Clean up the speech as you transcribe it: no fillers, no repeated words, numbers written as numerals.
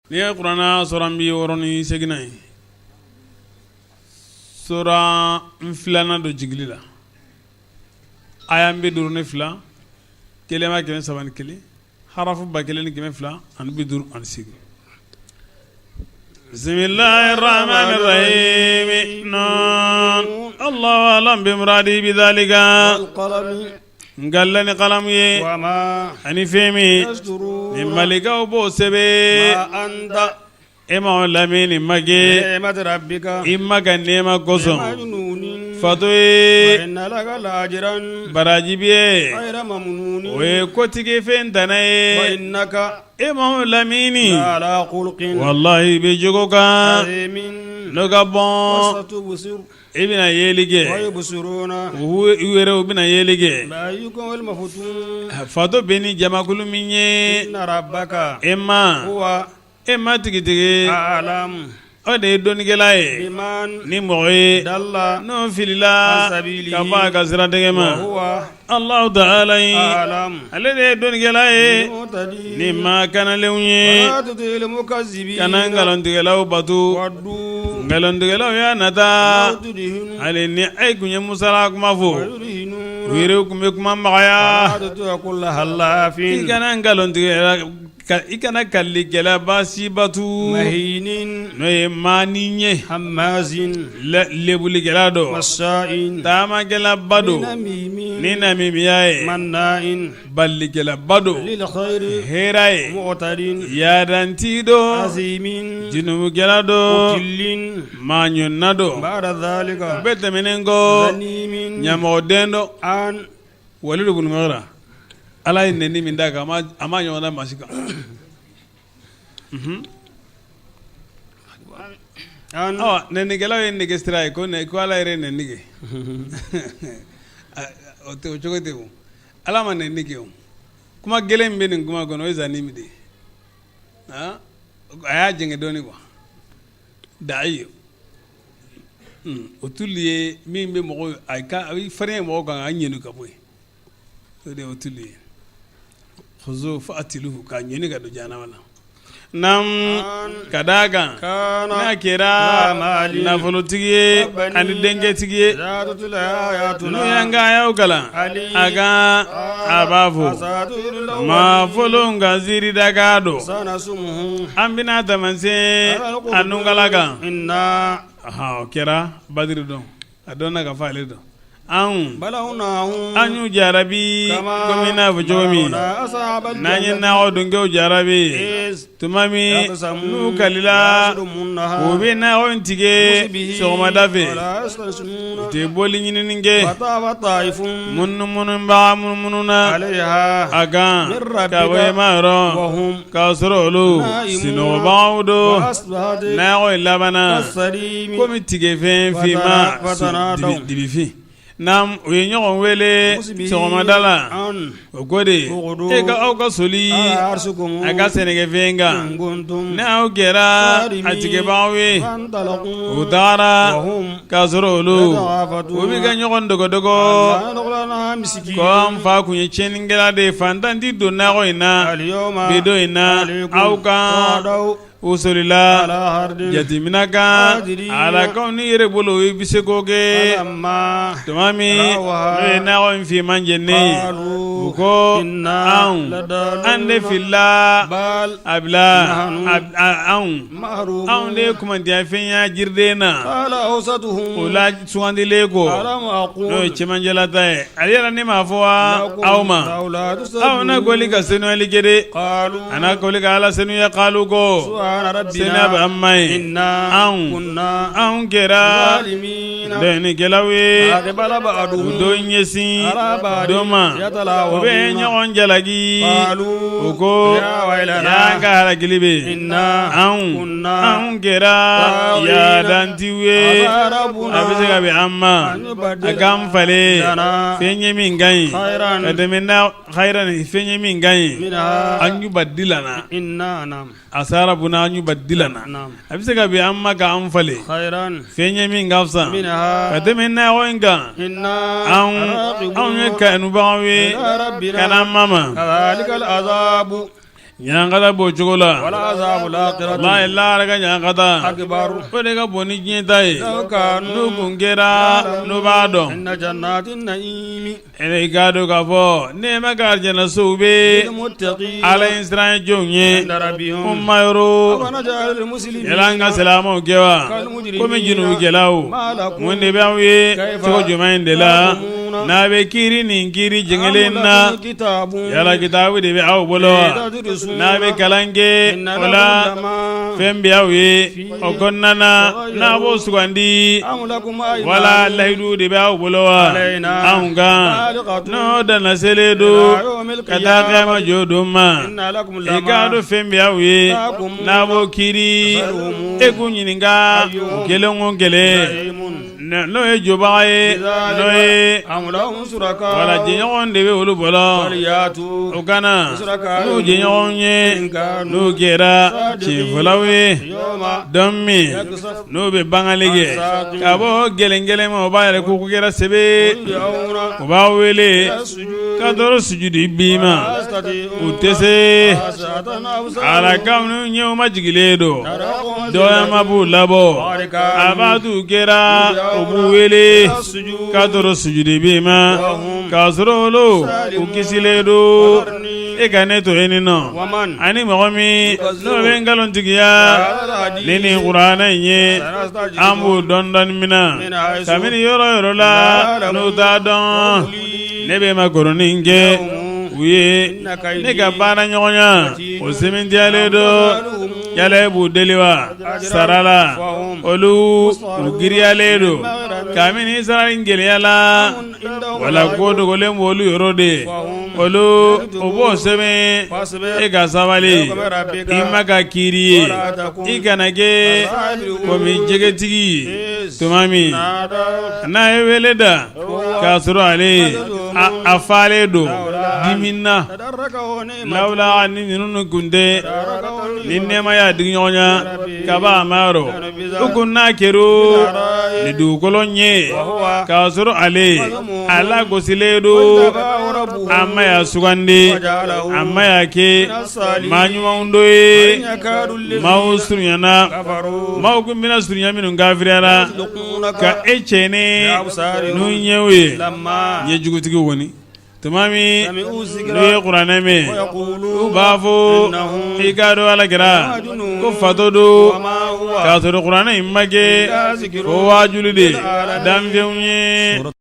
N'i ye kuranɛ suran 68nan ye suran filanan don jigili la aya 52 kelema 301 harafu 1258. Bisimilahi rahmani rahimi nun Allahu alam bi muradi bi zalika n kalila ni kalamu ye ani fɛn min ni malikaw b'o sɛbɛn e ma lamini ma kɛ i ma ka nɛɛma kosɔn fatɔ ye baraji bɛ ye o ye kotigi fɛn tana ye e ma lamini walahi i bɛ jogo kan n'o ka bon i bɛna yeli kɛ u yɛrɛ u bɛna yeli kɛ fatɔ bɛ ni jamakulu min ye e ma e ma tigitigi o de ye dɔnnikɛla ye ni mɔgɔ ye n'o filila ka bɔ a ka siratigɛ ma Allahu ta'ala ye ale de ye dɔnnikɛla ye ni maa kanalenw ye kana nkalontigɛlaw bato nkalontigɛlaw y'a nata hali ni e tun ye Musa la kuma fɔ u yɛrɛ tun bɛ kuma magaya i kana nkalontigɛ I kana kalilikɛlaba si bato n'o ye maanin ye lebulikɛla don taamakɛlaba don ni namimiya ye balilikɛlaba don hɛrɛ ye yaadanti don junubukɛla don maa ɲɔnna don bɛɛ tɛmɛnen kɔ ɲamɔgɔden don Walidu bun Mugira Ala ye nɛni min d'a kan a m'a ɲɔgɔn da maa si kan nɛnikɛlaw ye nege sira ye ko Ala yɛrɛ ye nɛni kɛ o cogo tɛ o Ala ma nɛni kɛ o kuma gɛlɛn min bɛ nin kuma kɔnɔ o ye zanimi de ye a y'a jɛngɛ dɔɔnin quoi dayi utuli ye min bɛ mɔgɔ a bɛ farinya mɔgɔ kan a ɲɛni ka bɔ yen o de ye utuli ye khuzuhu fa'tiluhu k'a ɲɛni ka don jahanama na naam ka d'a kan n'a kɛra nafolotigi ye ani denkɛtigi ye n'u y'an ka ayaw kalan a kan a b'a fɔ maa fɔlɔ ka ziiri dakan don an bɛna taamasiyɛn a nunkala kan o kɛra Badiri don a dɔnna ka fɔ ale don anw an y'u jarabi komi n'a fɔ cogo min n'an ye nakɔ donkɛw jarabi tuma min n'u kalila u bɛ nakɔ in tigɛ sɔgɔmada fɛ u tɛ boli ɲinini kɛ munumunubaga munumununa a kan ka bɔ e ma yɔrɔ k'a sɔrɔ olu sinɔgɔbagaw don nakɔ in labanna komi tigɛfɛn finman dibifin na u ye ɲɔgɔn wele sɔgɔmada la o ko de e ka aw ka soli a ka sɛnɛkɛfɛn kan ni aw kɛra a tigɛbagaw ye u taara k'a sɔrɔ olu u bɛ ka ɲɔgɔn dogodogo ko an fa tun ye tiɲɛnikɛla de ye fantan tɛ don nakɔ in na bi don in na aw kan u solila jateminɛ kan alakaw ni yɛrɛ bolo i bɛ se k'o kɛ tuma min n'o ye nakɔ in finman jɛnen ye u ko anw an de filila a bila anw anw de ye kumandiya fɛn ye jiriden na o la sugandilen ko n'o ye cɛmancɛla ta ye a yala ne m'a fɔ wa aw ma aw na kɔli ka senuyali kɛ de a na kɔli ka Ala senuya kalu ko senuya bɛ an ma ye anw anw kɛra dɔnnikɛlaw ye u dɔ ɲɛsin dɔ ma u bɛ ɲɔgɔn jalaki u ko y'an ka halakili bɛ anw anw kɛra yaadantiw ye a bɛ se ka bɛn an ma a k'an falen fɛn ye min ka ɲi ka tɛmɛ hayiran fɛn ye min ka ɲi an yubadilana asa rabuna an yubadilana a bɛ se ka bɛn an ma ka an falen fɛn ye min ka fisa ka tɛmɛ nakɔ in kan anw ye kanubagaw ye ka na an ma. Ɲankata b'o cogo la walayi lahara ka ɲankata o de ka bon ni diɲɛ ta ye n'u kun kɛra n'u b'a dɔn i k'a dɔn k'a fɔ nɛɛma ka alijanasow bɛ ala ɲɛsiran jɔnw ye ko ma yɔrɔ yala an ka silamɛw kɛ wa komi junubukɛlaw mun de bɛ aw ye cogo jumɛn in de la n'a bɛ kiiri nin kiiri jɛngɛlen na yala kitabu de bɛ aw bolo wa n'a bɛ kalan kɛ o la fɛn bɛ aw ye o kɔnɔna na n'a b'o sugandi wala layidu de bɛ aw bolo wa anw kan n'o danna selen don ka taa kiyama jɔ don ma i k'a dɔn fɛn bɛ aw ye n'a b'o kiiri e k'u ɲininka kelen o kelen N'o ye jɔbaga ye n'o ye wala jɛɲɔgɔn de bɛ olu bolo u ka na n'u jɛɲɔgɔn ye n'u kɛra tiɲɛfɔlaw ye don min n'u bɛ bangali kɛ ka bɔ gɛlɛn gɛlɛn ma o b'a yɛrɛ ko kɛra sɛbɛ u b'a wele ka tɔɔrɔ sujudi bi ma u tɛ se ala kabini ɲɛw majigilen don dɔgɔyama b'u labɔ a b'a t'u kɛra u b'u wele ka tɔɔrɔ sujudi bi ma k'a sɔrɔ olu u kisilen don e ka ne to yen nɔ ani mɔgɔ min n'o bɛ nkalontigiya ni nin kuranɛ in ye an b'u dɔɔnin dɔɔnin minɛ kabini yɔrɔ yɔrɔ la n'u t'a dɔn ne bɛ makɔrɔni kɛ u ye ne ka baara ɲɔgɔnya o sɛmɛntiyalen don yala e b'u deli wa sara la olu u giriyalen don kabini sara in gɛlɛya la wala ko dogolen b'olu yɔrɔ de olu o b'o sɛbɛn e ka sabali i ma ka kiiri ye i kana kɛ komi jɛgɛtigi tuma min n'a ye wele da k'a sɔrɔ ale a falen don dimi na lawula ni ninnu kun tɛ ni nɛɛma y'a digi ɲɔgɔnya ka bɔ a ma yɔrɔ u kun n'a kɛra ni dugukolo ɲɛ k'a sɔrɔ ale a lagosilen don a ma y'a sugandi a ma y'a kɛ maa ɲumanw dɔ ye maaw surunyana maaw kun bɛna surunya minnu kafiriyara ka e cɛ ni n'u ɲɛw ye ɲɛjugutigiw kɔni tuma min n'u ye kuranɛ mɛn u b'a fɔ i k'a dɔn ala kira ko fatɔ don k'a sɔrɔ kuranɛ in ma kɛ ko waajuli de danfɛnw ye.